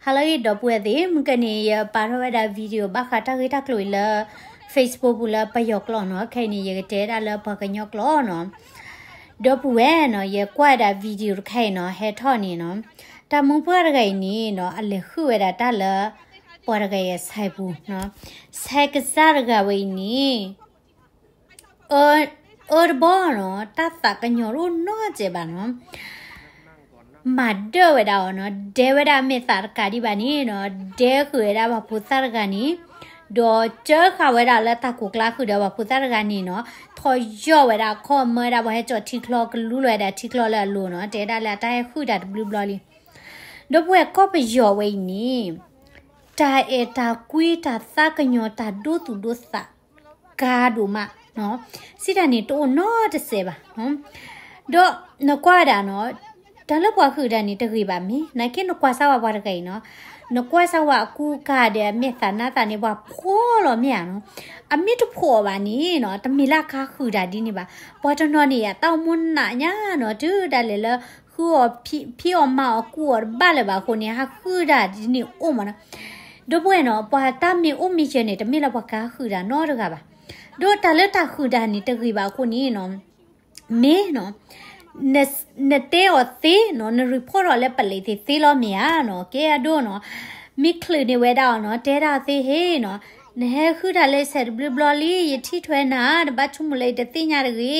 ဟါလၢအဂ့ၤ ဒီပုၢ်ဝဲၢ်သ့ၣ်, မုၢ်ကနံၤယပာ်ထီၣ်ဝဲဒၣ် video ဘၣ်ဃးတၢ်ဂ့ၢ်တၢ်ကျိၤအံၤလၢ Facebook ပူၤလၢပယီၤကျိာ်နီၤ. ခဲအံၤန့ၣ် ယကတဲဒၣ်လၢပှၤကညီကျိာ်နီၤ. ဒီပုၢ်ဝဲၢ်နီၤ, ယကွၢ်ဝဲဒၣ် video တခါအံၤနီၤ, ဟဲထီၣ်န့ၣ်နီၤ, တၢ်မုၣ်ပှၢ်တဂၤအံၤန့ၣ်နီၤ, အလဲၤဃုဝဲဒၣ်တၢ်လၢ ပှၤတဂၤအံၤအ site ပူၤနီၤ. ဆဲးကစၢ်တဂၤဝဲအံၤန့ၣ် အၢတဘီနီၤ, တၢ်သးကညီၤတအိၣ်နီတစဲးဘၣ်နီၤ. မၤဒၢၣ်ဝဲဒၣ်အီၤနီၤ, ဒဲဝဲဒၣ်အမဲာ်သးတကးဒံးဘၣ်န့ၣ်နီၤ, ဒဲဃုာ်ဝဲဒၣ်ပှၤဖိသၣ်တဂၤန့ၣ်, ဒီးစၢဃာ်ဝဲဒၣ်လၢတၢ်ကိးကျါဃုာ်ဒီးပှၤဖိသၣ်တဂၤန့ၣ်နီၤ, ထီၣ်ယီၢ်ဝဲဒၣ်ခီၣ်မၢဝဲဒၣ်ပှၤဟဲကၠီၣ်ထံချီ ကလူလီၤဝဲဒၣ်ထံချီလၢအလိၤနီၤ, တဲဒၣ်လၢအတၢ်ဟဲဃုာ်တၢ်တဘျုးဘျီလံ. ဒီပုၢ်ဝဲၢ် ကီၢ်ပယီၤဝဲအံၤန့ၣ် တၢ်အဲၣ်တၢ်ကွံ တၢ်သးကညီၤ တၢ်ဒိသူၣ်ဒိသး ကါဒိၣ်မးနီၤ, စံးတၢ်န့ၣ်တအိၣ်နီတစဲးဘၣ်နီၤ. ဒီးနကွၢ်ဝဲဒၣ်နီၤ, တၢ်လၢပှၤဃုာ်တၢ်န့ၣ်တဂ့ၤဘၣ်မ့ၢ်, နာ်က့နကွၢ်စၢ်ဝဲပှၤတဂၤအံၤနီၤ, နကွၢ်စၢ်ဝဲအကူအကၤဒီးအမဲာ်သးနါသးန့ၣ် ပှၤဖှီၣ်လီၤမ့ၢ်ဧါနီၤ. အမ့ၢ်တဖှီၣ်အီၤဘၣ်န့ၣ်နီၤ, တမ့ၢ်လၢအကါဃုာ်တၢ်ဒ်န့ၣ်ဘၣ်. ပှၤတနီၤန့ၣ် အတၢ်အိၣ်မူနးညါနီၤ, တုၤဒၣ်လဲာ်လၢ ဃုအီၤဖံးအီၤမၤအီၤကူအီၤတဘၣ်လၢၤဘၣ်အဃိန့ၣ် ဟးဃုာ်တၢ်ဒ်န့ၣ်အိၣ်မးနီၤ. ဒီပုၢ်ဝဲၢ်နီၤ, ပှၤတၢ်မ့ၢ်အိၣ်မ့ၢ်ယၢၤန့ၣ် တမ့ၢ်လၢပှၤကါဃုာ်တၢ်နီတဂၤဘၣ်. ဒီးတၢ်လၢတၢ်ဃုာ်တၢ်န့ၣ်တဂ့ၤဘၣ်အဃိန့ၣ်နီၤ, မ့ၢ်နီၤ, နတဲအီၤသ့နီၤ, န report အီၤလၢပလံးသ့သ့လီၤမ့ၢ်ဧါနီၤ, ကဲအဒိနီၤ, မ့ၢ်ချုးန့ၢ်ဝဲဒၣ်အီၤနီၤ, တဲဒၣ်သ့ဟ့ၣ်နီၤ, နဟဲဃုာ်တၢ်လၢယဆဲးတဘျုးဘျီလံ, ယထံၣ်ထွဲနၤ, တဘၣ်ဆိကမိၣ်လၢယတသ့ၣ်ညါတဂ့ၤ.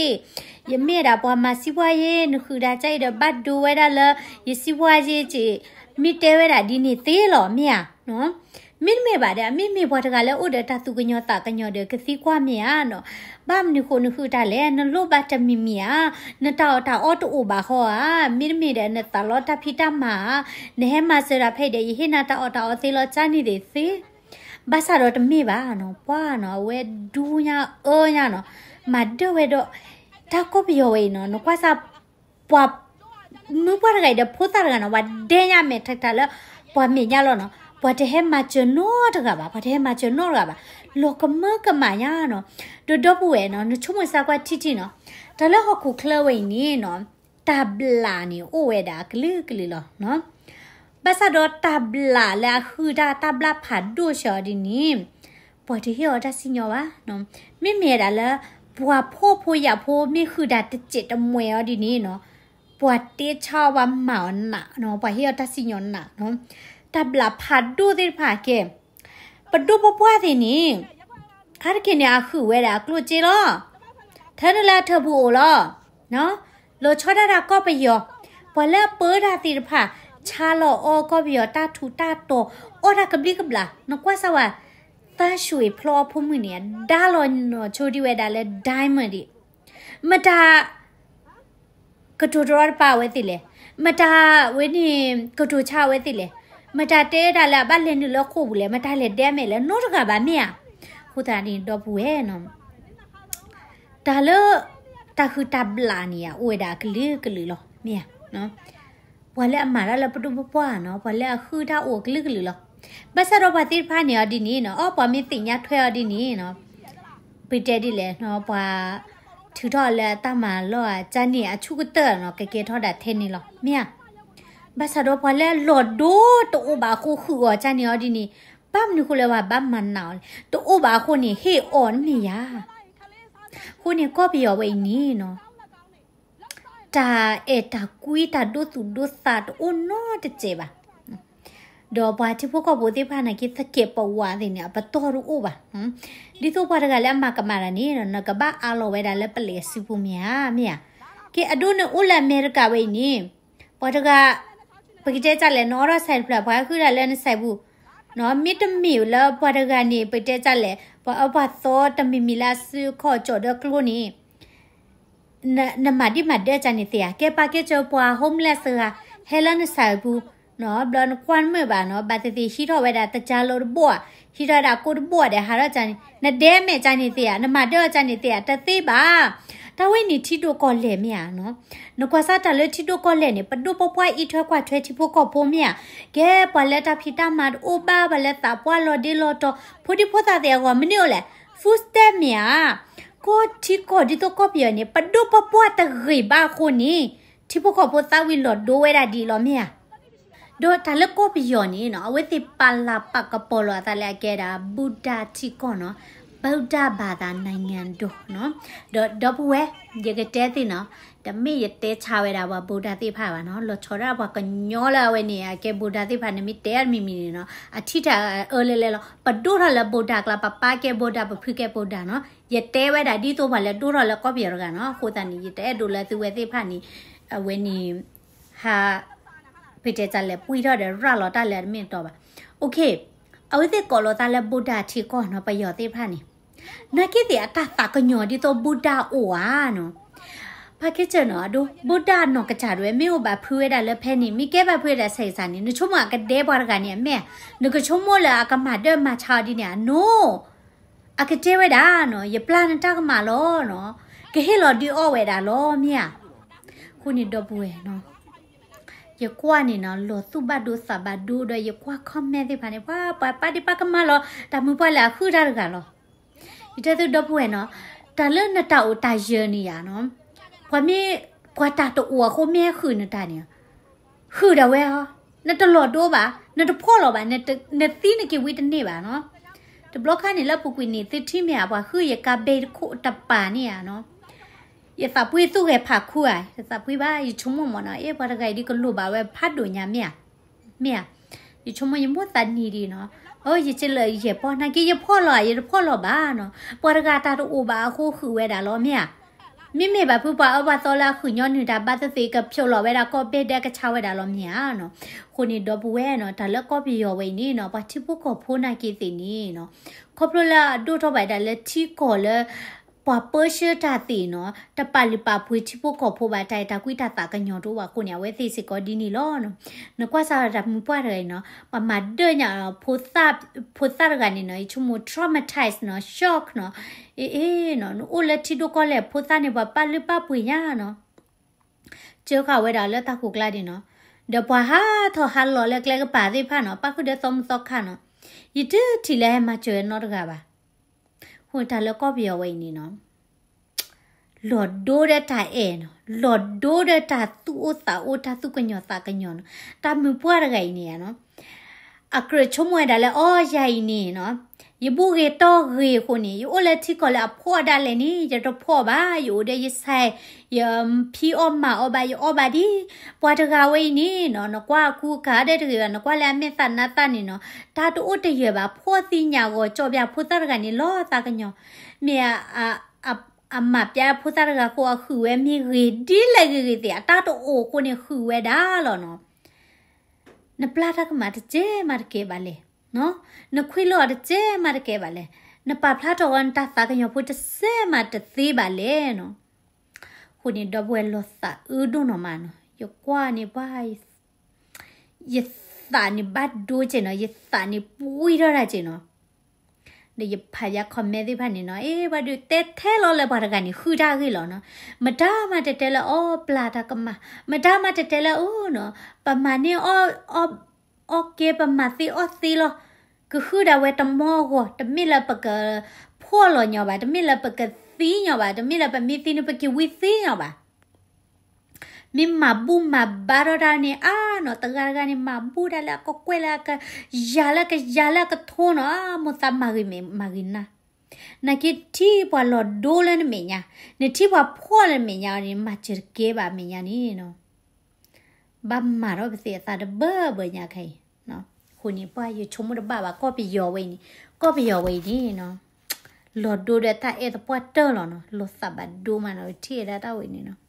ယမ့ၢ်ဒၣ်ပှၤမၤစံးပှၢ်ယ့, နဃုာ်တၢ်ကအံၤဒီး ဘၣ်ဒိဝဲဒၣ်လၢယစံးပှၢ်ယ့က့ၤ, မ့ၢ်တဲဝဲဒၣ်ဒ်န့ၣ်သ့လီၤမ့ၢ်ဧါ. မ့တမ့ၢ်ဘၣ်ဒီး အမ့မ့ၢ်ပှၤတဂၤလၢအိၣ်ဒီးတၢ်သူၣ်ကညီၤသးကညီၤဒီးကသံကွၢ်မ့ၢ်ဧါနီၤ, ဘၣ်မနုၤဃိနဃုာ်တၢ်လဲၣ်, နလိၣ်ဘၣ်တမံၤမံၤဧါ, နတၢ်အီၣ်တၢ်အီတအိၣ်ဘၣ်ဃီဧါ, မ့တမ့ၢ်ဒီးနသးလီတၢ်ဖံးတၢ်မၤဧါ, နဟဲမၤစၢၤတၢ်ဖဲအံၤဒီး ယဟ့ၣ်နၤတၢ်အီၣ်တၢ်အီသ့လီၤကၢ်န့ၣ်သ့သ့. ဘၣ်ဆၣ်ဒီးတမ့ၢ်ဘၣ်နီၤ, ပှၤနီၤ, အဝဲဒူညါအၢညါနီၤ, မၤဒၢၣ်ဝဲဒီး တၢ်ကီၢ်ပယီၤဝဲအံၤနီၤ, နကွၢ်စၢ် ပှၤမုၣ်ပှၢ်တဂၤအံၤဒီးဖိသၣ်တဂၤနီၤ, ပှၤဒဲညါမဲာ်ထးထးလၢ ပှၤမဲာ်ညါလီၤနီၤ, ပှၤတဟဲမၤစၢၤနီတဂၤဘၣ်, ပှၤတဟဲမၤစၢၤနီတဂၤဘၣ်, လီၤကမၢကမၣ်ညါနီၤ. ဒီးဒီပုၢ်ဝဲၢ်နီၤ, နဆိကမိၣ်စၢ်ကွၢ်ထံထံနီၤ, တၢ်လၢဟီၣ်ခိၣ်ချၢဝဲအံၤန့ၣ်နီၤ, တၢ်ဘျၣ်န့ၣ်အိၣ်ဝဲဒၣ်အကလုာ်ကလုာ်လီၤနီၤ. ဘၣ်ဆၣ်ဒီးတၢ်ဘျၣ်လၢအဃုာ်တၢ် တၢ်ဘျၣ်ဖးဒိၣ်ဆၢအီၤဒ်န့ၣ် ပှၤတဟ့ၣ်အီၤတၢ်စံၣ်ညီၣ်ဘၣ်နီၤ. မ့မ့ၢ်ဒၣ်လၢ ပှၤဖှီၣ်ဖိယာ်ဖိ မ့ၢ်ဃုာ်တၢ်တစဲးတမှဲၤအီၤဒ်န့ၣ်နီၤ, ပှၤတ့ဆါအီၤ ပှၤမၤအီၤနးနီၤ, ပှၤဟ့ၣ်အီၤတၢ်စံၣ်ညီၣ်နးနီၤ. တၢ်ဘျၣ်ဖးဒိၣ်သ့ၣ်တဖၣ်ကဲ ပဒိၣ်ပပှၢ်သ့ၣ်န့ၣ် အါတက့ၢ်န့ၣ် အဃုာ်ဝဲဒၣ်အကျိၣ်စ့လီၤ. ထၢနုာ်လၢအထၢၣ်ပူၤအိၣ်လီၤ. လီၤဆီဒၣ်တၢ်ကီၢ်ပယီၤ, ပှၤလၢအပၢတၢ်သ့ၣ်တဖၣ် ဆါလီၤအီကီၢ်ပယီၤတၢ်ထူးတၢ်တီၤ, အီၣ်တၢ်ကဘျံးကဘျၣ်, နကွၢ်စၢ်ဝဲ သးစူၤအံၤဖျီအဖိမုၣ်န့ၣ် ဒါလီၤနီၢ်ဆိဒံးဝဲဒၣ်လၢ diamond ဒံး, မတၤ ကတိၤတရီတပါအဝဲသ့ၣ်လဲၣ်, မတၤဝဲန့ၣ် ကတိၤဆါအဝဲသ့ၣ်လဲၣ်, မတၤတဲတၢ်လၢအဘၣ်လဲၤနုာ်လၢဃိာ်ပူၤလဲၣ်, မတၤလဲၤဒဲမဲာ်လၢနီတဂၤဘၣ်မ့ၢ်ဧါ. အဃိသတးန့ၣ် ဒီပုၢ်ဝဲၢ်နီၤ, တၢ်လၢ တၢ်ဃုာ်တၢ်ဘျၣ်န့ၣ် အိၣ်ဝဲဒၣ်အကလုာ်ကလုာ်လီၤ မ့ၢ်ဧါ. ပှၤလၢအမၤတၢ်လၢပဒိၣ်ပပှၢ်နီၤ, ပှၤလၢအဃုာ်တၢ်အိၣ်အကလုာ်ကလုာ်လီၤ. ဘၣ်ဆၣ်ဒီးပှၤသ့ၣ်တဖၣ်န့ၣ်အီၤဒ်န့ၣ်နီၤ, အီ ပှၤမ့ၢ်သ့ၣ်ညါထွဲအီၤဒ်န့ၣ်နီၤ, ပတဲဒ်လဲၣ်နီၤ, ပှၤထုးထီၣ်လၢအတၢ်မၤလီၢ်ဧါ ကန့ၣ်အဆူၣ်ကတၢၢ်နီၤ, ကကဲထီၣ်ဒၣ်ထဲန့ၣ်လီၤ မ့ၢ်ဧါ. ဘၣ်ဆၣ်ဒီးပှၤလၢအလီၤဒိတအိၣ်ဘၣ်အဃိ ဃုာ်အီၤကန့ၣ်အီၤဒ်န့ၣ်, ဘၣ်မနုၤဃိလၢပှၤဘၣ်မၤနးအီၤလဲၣ်, တအိၣ်ဘၣ်အဃိန့ၣ် ဟ့ၣ်အီၤတမ့ၢ်ဧါ. အဃိန့ၣ် ကီၢ်ပယီၤဝဲအံၤန့ၣ်နီၤ, တၢ်အဲၣ်တၢ်ကွံ တၢ်ဒိသူၣ်ဒိသးတအိၣ်နီတစဲးဘၣ်. ဒီးပှၤထံဖိကီၢ်ဖိသ့ၣ်တဖၣ်န့ၣ်က့ သကဲးပဝးသ့ၣ်န့ၣ် အပတီၢ်တအိၣ်ဘၣ်. ဒ်သိးပှၤတဂၤလၢအမၤကမၣ်တၢ်န့ၣ် နကဘၣ်အးလီၤဝဲဒၣ်လၢပလဲၤစုပူၤမ့ၢ်ဧါ, မ့ၢ်ဧါ. ကဲအဒိန့ၣ်အိၣ်လၢအမဲရကၤဝဲအံၤန့ၣ်, ပှၤတဂၤ ပကတဲတၢ်လဲၣ် နအိးထီၣ် site တဖျၢၣ် ပှၤဃုာ်တၢ်လၢန site ပူၤ, မ့တမ့ၢ်လၢပှၤတဂၤန့ၣ် ပကတဲတၢ်လဲၣ် ပှၤအၢပှၤသီတမံၤမံၤလၢအစုခီၣ်ကၠီၣ်ဒၢကျိန့ၣ် နမၤဒ်မၤဒၢကန့ၣ်သ့ဧါ, ကဲပာ်ကဲစၢၤပှၤ homeless တဂၤ ဟဲလၢန site ပူၤ, ဘျီနကွၢ်မုာ်ဘၣ်နီၤ, ဘၣ်သ့ၣ်သ့ၣ်ဟံးထီၣ်ဝဲဒၣ်တကၢလိတဘိၣ်ဧါ, ဟံးထီၣ်ဝဲဒၣ်ကိးတဘိၣ်ဧါဒီး ဟးထီၣ်ကန့ၣ် နဒဲမဲာ်ကန့ၣ်သ့ဧါ, နမၤဒၢကန့ၣ်သ့ဧါ, တသ့ဘၣ်. တၢ်ဝဲန့ၣ်ထံဒိၣ်ကီၢ်လဲၢ်မ့ၢ်ဧါနီၤ. နကွၢ်စၢ်တၢ်လၢထံဒိၣ်ကီၢ်လဲၢ်န့ၣ် ပဒိၣ်ပပှၢ်အံးထွဲကွၢ်ထွဲထံဖိကီၢ်ဖိမ့ၢ်ဧါ, ကဲပှၤလၢတၢ်ဖံးတၢ်မၤတအိၣ်ဘၣ်, ပှၤလၢသးပှၢ်လီၤဒ့လီၤတီၤ, ဖိဒံဖိသၣ်သ့ၣ်အဂီၢ် မနုၤအိၣ်လဲၣ်, food stamp မ့ၢ်ဧါ. ကီၢ်ထံကီၢ်ဒ်သိးကီၢ်ပယီၤန့ၣ် ပဒိၣ်ပပှၢ်တဂ့ၤဘၣ်အဃိန့ၣ် ထံဖိကီၢ်ဖိသးဝံၤလီၤဒိဝဲဒၣ်ဒ်အံၤလီၤမ့ၢ်ဧါ. ဒီးတၢ်လၢကီၢ်ပယီၤန့ၣ်နီၤ အဝဲသ့ၣ်ပာ်လၤပာ်ကပီၤလီၤအသးလၢအကဲဒၣ် ဘူဒၤထံကီၢ်နီၤ, ဘူဒၤဘၣ်သးနညံဒိၣ်နီၤ. ဒီးဒီပုၢ်ဝဲၢ် ယကတဲသ့ၣ်နီၤ, တမ့ၢ်ယတဲဆါဝဲဒၣ်ပှၤဘူဒၤသ့ၣ်တဖၣ်ဘၣ်နီၤ, လီၤဆီဒၣ်ပှၤကညီလၢအဝဲန့ၣ် အကဲဘူဒၤသ့ၣ်တဖၣ်န့ၣ် မ့ၢ်တဲအမံၤမံၤန့ၣ်နီၤ အထံၣ်တၢ်အၢလဲၣ်လဲၣ်လီၤ. ပဒိၣ်ထီၣ်လၢဘူဒၤကျါ ပပၢ်ကဲဘူဒၤ ပဖုကဲဘူဒၤနီၤ, ယတဲဝဲဒၣ်ဒ်သိးပှၤလဲၤဒိၣ်ထီၣ်လၢကီၢ်ပယီၤတဂၤနီၤ, အဃိသတးန့ၣ် ယတအဲၣ်ဒိးလၢသုဝဲသ့ၣ်တဖၣ်န့ၣ် အဝဲန့ၣ် ဟး ပတဲတၢ်လဲၣ် ပှံၢ်ထီၣ်ဒီးရၤလီၤတၢ်လၢအတမ့ၢ်တတီဘၣ်. အဝဲသ့ၣ်ကိးလီၤသးလၢဘူဒၤထံကီၢ်နီၤ ပယီၤသ့ၣ်တဖၣ်န့ၣ်, နာ်က့သ့ၣ်အတၢ်သးကညီၤဒ်သိးဘူဒၤအိၣ်ဧါနီၤ. ဖါကဲစၢၢ်နီၤ အဒိ ဘူဒၤနီၢ်ကစၢ်ဒၣ်ဝဲ မ့ၢ်အိၣ်ဘၣ်ဖုးဝဲဒၣ်လၢဖဲန့ၣ် မ့ၢ်ကဲဘၣ်ဖုးဝဲဒၣ်ဆဲးကစၢ်န့ၣ် နဆိကမိၣ်အကဒဲပှၤတဂၤန့ၣ်အမဲာ်, နကဆိကမိၣ်လၢအကမၤဒၢမၤဆါအီၤဒ်န့ၣ် အနိၣ် အကတဲဝဲဒၣ်နီၤ ယပျၢ်နတၢ်ကမၣ်လီၤနီၤ, ကဟ့ၣ်လီၤဒုးအီၣ်ဝဲဒၣ်လီၤမ့ၢ်ဧါ. အဃိန့ၣ်ဒီပုၢ်ဝဲၢ်နီၤ, ယကွၢ်န့ၣ်နီၤ လီၤသူၣ်ဘၣ်ဒိသးဘၣ်ဒိဒီး ယကွၢ် comment သ့ၣ်တဖၣ်န့ၣ် ပှၤ ပှၤပာ်ဒံးပာ်ကမၣ်လီၤ တၢ်မုၢ်ပှၢ်လၢအဃုတၢ်တဂၤလီၤ. ယတဲသုဒီပုၢ်ဝဲၢ်နီၤ, တၢ်လၢနတၢ်အိၣ်တၢ်ယၢၤန့ၣ်ယါနီၤ, ပှၤမ့ၢ် ပှၤတၢ်တအိၣ်အဃိမ့ၢ်ဟဲဃုာ်နတၢ်န့ၣ် ဃုာ်ဒၣ်ဝဲဟီ, နတလီၤဒိဘၣ်, နတဖှီၣ်လီၤဘၣ်, နသံနက့ၤဝံတန့ၢ်ဘၣ်နီၤ. တဘျီခါန့ၣ်လၢအပူၤကွံာ်န့ၣ် သုထံၣ်မ့ၢ်ဧါ ပှၤဃုာ်ယကါဘ့ၣ်တခိၣ်တပၤန့ၣ်ဧါနီၤ. ယသးပှ့ၤသူၣ်ဂဲၤဖးခူဧါ, ယသးပှ့ၤဘၣ် ယဆိကမိၣ်မ့ၢ်နီၤ, အဲ ပှၤတဂၤအံၤဒ်ကလိၣ်ဘၣ်ဝဲ ဖးဒိၣ်ညါမ့ၢ်ဧါ, မ့ၢ်ဧါ. ယဆိကမိၣ်ယမိၢ်သးနံၤဒံးနီၤ, အိ ယကလၢယဲၢ်ပီၢ် နာ်က့ယဖှီၣ်လီၤဧါ ယတဖှီၣ်လီၤဘၣ်နီၤ, ပှၤတဂၤတၢ်တအိၣ်ဘၣ်အဃိဃုာ်ဝဲဒၣ်လီၤမ့ၢ်ဧါ. မ့မ့ၢ်ဘၣ်ဖုပှၤအၢပှၤသီလၢအဃုာ်ညီနုၢ်တၢ်ဘၣ်သ့ၣ်သ့ၣ် ကဖျိးလီၤဝဲဒၣ်ကီၢ်ဘ့ၣ်ဒဲကဆါဝဲဒၣ်လီၤမ့ၢ်ဧါနီၤ. အဃိန့ၣ်ဒီပုၢ်ဝဲၢ်နီၤ, တၢ်လၢကီၢ်ပယီၤဝဲအံၤန့ၣ်နီၤ, ပှၤထံဖိကီၢ်ဖိနာ်က့သ့ၣ်န့ၣ်နီၤ, ခီဖျိလၢအဒိၣ်ထီၣ်ဘၣ်ဒၣ်လၢထံကီၢ်လၢ ပှၤပၢဆှၢတၢ်သ့ၣ်နီၤ, တပာ်လုၢ်ပာ်ပှ့ၤထံဖိကီၢ်ဖိဘၣ် တၢ်အဲၣ်တၢ်ကွံတၢ်သးကညီၤတအိၣ်ဘၣ်အဃိန့ၣ် အဝဲသ့ၣ်စ့ၢ်ကီးဒ်န့ၣ်လီၤနီၤ. နကွၢ်စးတၢ်မုၢ်ပှၢ်တဂၤအံၤနီၤ, ပှၤမၤဒၢၣ်ညါ ဖိသၣ်တဂၤန့ၣ်နီၤ, ယဆိကမိၣ် traumatize နီၤ, shock နီၤ, အ့ အ့နီၤ, နအိၣ်လၢထံဒိၣ်ကီၢ်လဲၢ် ဖိသၣ်န့ၣ် ပှၤပာ်လုၢ်ပာ်ပှ့ၤညါနီၤ. စၢဃာ်ဝဲဒၣ်လၢတၢ်ခိၣ်ကျါဒံးနီၤ, ဒီးပှၤဟးထီၣ်ဟးလီၤလၢကျဲကပၤသ့ၣ်တဖၣ်နီၤ, ပၣ်ဃုာ်ဒီးသီမုၢ်သီခါနီၤ, ယတထံၣ်လၢဟဲမၤစၢၤနီတဂၤဘၣ်. အဃိန့ၣ်တၢ်လၢကီၢ်ပယီၤဝဲအံၤန့ၣ်နီၤ, လီၤဒိဒီးတၢ်အဲၣ်နီၤ, လီၤဒိဒီးတၢ်သူၣ်အိၣ်သးအိၣ် တၢ်သူၣ်ကညီၤသးကညီၤနီၤ, တၢ်မုၢ်ပှၢ်တဂၤအံၤန့ၣ်နီၤ, အကြၢးဆိကမိၣ်ဝဲဒၣ်လၢ အိ ယၤအံၤန့ၣ်နီၤ, ယဘူၣ်ဂ့ၤတီၢ်ဂ့ၤအဃိန့ၣ် ယအိၣ်လၢထံကီၢ်လၢအဖှီၣ်ဒၣ်လဲာ်န့ၣ် ယတဖှီၣ်ဘၣ်, ယအိၣ်ဒီးယဆဲး, ယဖံးအီၣ်မၤအီၣ်ဘၣ် ယအီၣ်ဘၣ်ဒ် ပှၤတဂၤဝဲအံၤန့ၣ်နီၤ, နကွၢ်အကူအကၤဒဲးတဂ့ၤဘၣ်, နကွၢ်လၢအမဲာ်သၣ်နါသၣ်န့ၣ်နီၤ, တၢ်တအိၣ်တယၢၤဘၣ်, ဖှီၣ်သံညၣ်ဂီၤ ကၠီၣ်ပၠးဖိသၣ်တဂၤန့ၣ် လီၤသးကညီၤ, မ့ၢ် အမၤပျးဖိသၣ်တဂၤအဃိ အဃုာ်ဝဲမ့ၢ်ဂ့ၤဒ်လဲၣ်ဂ့ၤဂ့ၤသ့ၣ် အတၢ်တအိၣ်အဃိန့ၣ် ဃုာ်ဝဲဒၣ်လီၤနီၤ. နပျၢ်တၢ်ကမၣ်တစဲးမးတကဲဘၣ်လဲၣ်, နခွံလီၤတစဲးမးတကဲဘၣ်လဲၣ်, နပာ်ဖျါထီၣ်ဝဲနတၢ်သးကညီၤဖိတစဲးမးတသ့ဘၣ်လဲၣ်နီၤ. အဃိန့ၣ် ဒီပုၢ်ဝဲၢ် လီၤသးအၢဒိၣ်နီၢ်မးနီၤ, ယကွၢ်န့ၣ်ပှၤ ယသးန့ၣ်ဘၣ်ဒိက့နီၤ, ယသးန့ၣ်ပှံၢ်ထီၣ်တၢ်က့နီၤ. ဒီးယဖးယါ comment သ့ၣ်တဖၣ်န့ၣ်နီၤ, အ့ ပှၤဒုးတဲထဲလီၤလၢပှၤတဂၤန့ၣ် ဃုတၢ်ဂ့ၢ်လီၤနီၤ. မတၤမၤတတဲလၢအီၣ်ပျၢ်တၢ်ကမၣ်, မတၤမၤတတဲလၢအအိၣ်နီၤ, ပမၤန့ၢ်အီၣ်ကဲ ပမၤသ့အီၣ်သ့လီၤ. ကဃုဒၣ်ဝဲတမီၢ်အဂီၢ်, တမ့ၢ်လၢပကဖှီၣ်လီၤညီဘၣ်, တမ့ၢ်လၢပကသံညီဘၣ်, တမ့ၢ်လၢပမ့ၢ်သံန့ၣ် ပကဝံသ့ညီဘၣ်. မ့ၢ်မၤဘူၣ်မၤဘါထီၣ်တၢ်န့ၣ် အါနီၤ, တဂၤတဂၤန့ၣ် မၤဘူၣ်တၢ်လၢအကကွဲၢ်လၢအကယၤလၢအကယၤလၢအကထိနီၤ, မိၢ်သးမၤဂ့ၤမ့ၢ်မၤဂ့ၤနၤ. နာ်က့ထံၣ်ပှၤလီၤဒိလၢနမဲာ်ညါ, နထံၣ်ပှၤဖှီၣ်လၢနမဲာ်ညါန့ၣ် မၤစၢၤတကဲဘၣ်မဲာ်ညါန့ၣ်နီၤ. ဘၣ်မၤထီၣ်ပသ့ၣ်အသးတဘၢဘၢညါခဲအံၤ. အဃိန့ၣ် ပှၤယဆိကမိၣ်တဘၣ်ဘၣ် ကီၢ်ပယီၤဝဲအံၤန့ၣ်, ကီၢ်ပယီၤဝဲအံၤန့ၣ်နီၤ, လီၤဒိဒီးတၢ်အဲၣ်သပှၢ်တၢၢ်လီၤနီၤ, လီၤသးဘၣ်ဒိမးနီၤ, ထံၣ်ဝဲဒၣ်တၢ်ဝဲအံၤန့ၣ်နီၤ.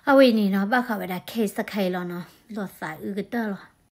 အဝဲအံၤန့ၣ်နီၤ ဘၣ်ဃးဝဲဒၣ် case တခါအံၤလီၤနီၤ, လီၤသးအုးကတၢၢ်လီၤ.